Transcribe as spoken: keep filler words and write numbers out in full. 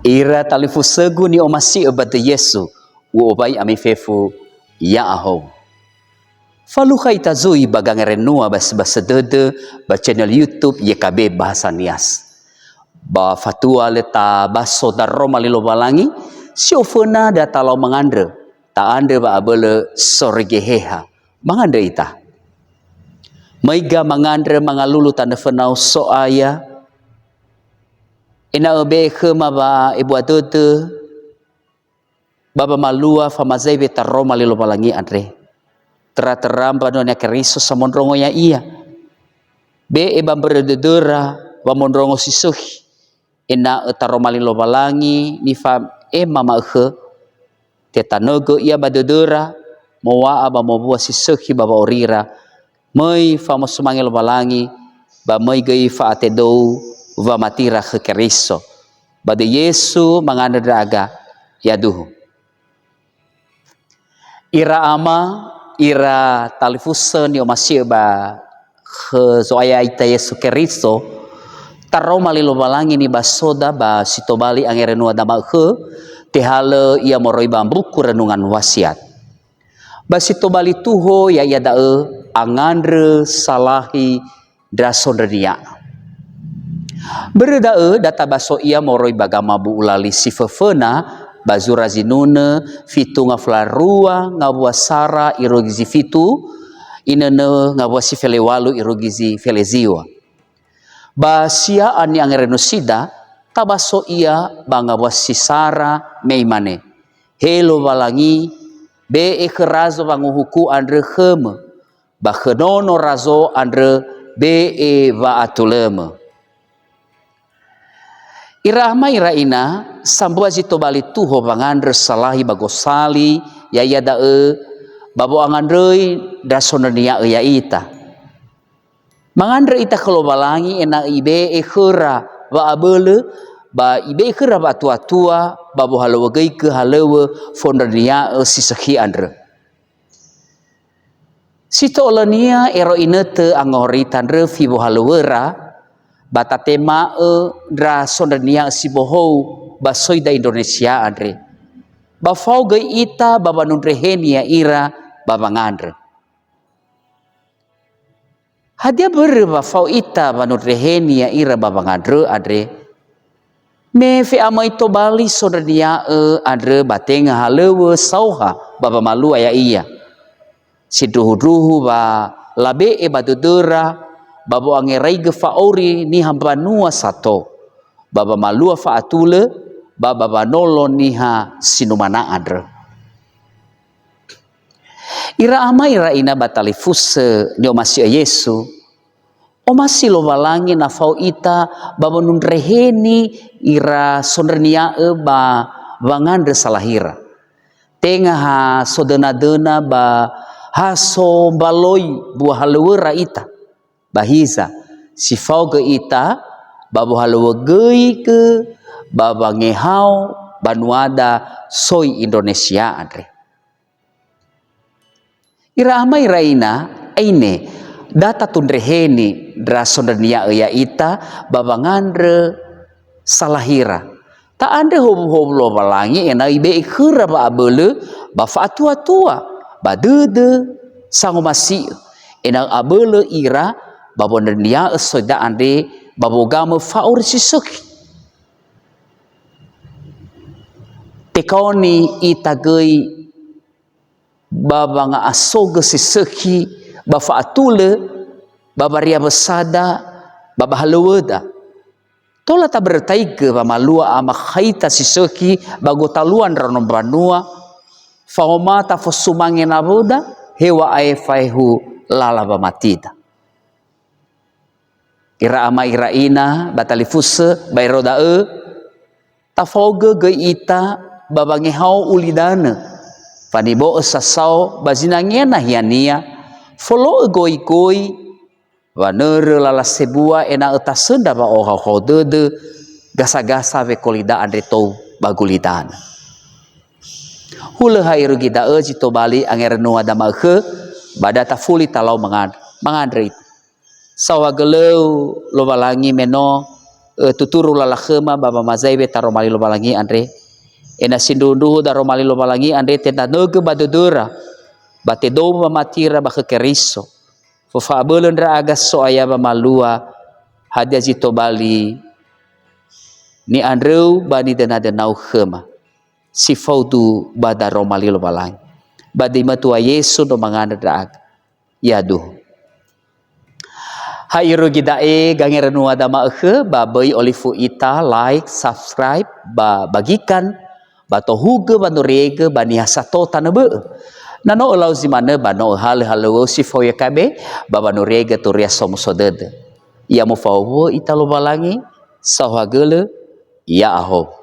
Ira talifusögu ni'omasi'ö ba döi Yesu, u'owai ami fefu, ya'ahowu. Falukha ita zui ba gangerenua ba sebasa dödö ba channel YouTube Y K B Bahasa Nias. Ba fatua lö tabaso daroma li Lowalangi, si oföna da talau mangandrö, ta'andrö wa'abölö soroi Geheha. Mangandrö ita. Möiga mangandrö mangalulu tanö fönau So'aya, ena'ö be'e khöma wa'ebua dödö, ba wamalua famazaiwe taroma li Lowalangi andre. Töra-töra mbanua-Nia Keriso samondrongo Ya'ia. Be'e ba mbörö dödöra wamondrongo si sökhi, ena'ö taroma li Lowalangi nifa'ema ma'ökhö, tetanögö Ia ba dödöra, mowa'a ba mowua si sökhi ba wa'aurira, möi famosumange Lowalangi, ba möi göi fa'atedou wamatira khö Keriso. Ba döi Yesu mangandrö ndra'aga, yaduhu. Ira ama, ira talifusö ni'omasi'ö ba khö Zo'aya ita Yesu Keriso, taroma li Lowalangi nibasoda ba si tobali angerenua dama'ökhö, tehalö ia moroi ba mbuku Renungan Wasiat. Ba si tobali tuho ya'ia da'ö angandrö salahi ndra sondrönia'ö. Börö da'ö da tabaso ia moroi ba gamabu'u lali si föföna ba zura zinunö fitu ngafula rua ngawua sara irugi zi fitu, inönö ngawua si fele walu irugi zi fele ziŵa. Ba sia'a ni'angerenusida, tabaso ia ba ngawua si sara me imane, "He Lowalangi, be'e khö razo wanguhuku andrö khömö, ba khö nono razo andrö be'e wa'atulömö." Ira ama ira ina, sambua zi tobali tuho wangandrö salahi ba gosali, ya'ia da'ö ba wo'angandröi ndra sondrönia'ö ya'ita. Mangandrö ita khö Lowalangi ena'ö Ibe'e khöra wa'abölö, ba Ibe'e khöra wa'atuatua, ba wohalöŵögöigö halöŵö fondrönia'ö si sökhi andrö. Si to'ölönia ero inötö angohorita ndröfi wohalöŵöra, ba tatema'ö ndra sondrönia'ö si bohou ba söida Indonesia andre. Ba fao göi ita ba wanundreheni ya'ira ba wangandrö. Hadia börö wa fao ita wanundreheni ya'ira ba wangandrö andre? Me fe'amöi tobali sondrönia'ö andrö ba tenga halöŵö saoha ba wamalua ya'ia. Sindruhundruhu wa labe'e ba dödöra ba wo'angeraigö fa'auri niha mbanua sato, ba wamalua fa'atulö, ba ba wanolo niha si numana andrö. Ira ama ira ina ba talifusö ni'omasi'ö Yesu, omasi Lowalangi na fao ita ba wanundreheni ira sondrönia'ö ba wangandrö salahira. Tenga ha sodönadöna ba ha sombaloi mbua halöŵöra ita. Ba hiza, si fao göi ita ba wohalöŵögöigö ba wangehao banuada soi Indonesia andre. Ira ama ira ina, aine, da tatundreheni ndra sondrönia'ö ya'ita ba wangandrö salahira. Ta'andrö howuhowu Lowalangi ena'ö Ibe'e khöra wa'abölö ba fa'atuatua, ba dödö sangomasi'ö, ena'ö abölö ira ba wondrönia'ö söida andre ba wogamö fa'auri si sökhi. Tekaoni ita göi ba wanga'asogö si sökhi, ba fa'atulö, ba waria wösada, ba ba halöŵöda. Tola tabörötaigö wamalua amakhaita si sökhi ba gotalua ndraono mbanua, faoma tafosumange nawöda, heŵa'ae faehu lala wamatida. Ira ama ira ina ba talifusö, baero da'ö, tafaogö göi ita ba wangehao ulidanö, fanibo'ö sasao ba zinangea nahiania, folo'ö goigoi, wanörö lala sebua ena'ö tasöndra wa'ohahau dödö gasa-gasa wekolida andre tou ba gulidanö. Hulö ha irugi da'ö zi tobali angerenua dama'ökhö, ba da tafuli talau mangandrö, mangandrö ita. Saohagölöu Lowalangi me no eh, tuturu lala khöma ba wamazaiwe taroma li Lowalangi andre. Ena'ö sindruhu-ndruhu daroma li Lowalangi andre tendanögö ba dödöra, ba tedou wamatira ba khö Keriso. Fofa'abölö ndra'aga So'aya wamalua, hadia zi tobali ni'andröu ba nidönadönau khöma, si faudu ba daroma li Lowalangi. Ba döi matua Yesu no mangandrö ndra'aga. Yaduhu. Ha irugi da'e gangeranua dama'ökhö, ba böi olifu ita, like, subscribe, ba bagikan, ba tohugö wanuriegö ba niha sato tanö bö'ö. Na no ölau zi manö ba no öhalö halöwöu si fao Y K B, ba wanuriegö Turia Somuso Dödö. Ya mufahowu'ö ita Lowalangi, saohagölö, ya'ahowu.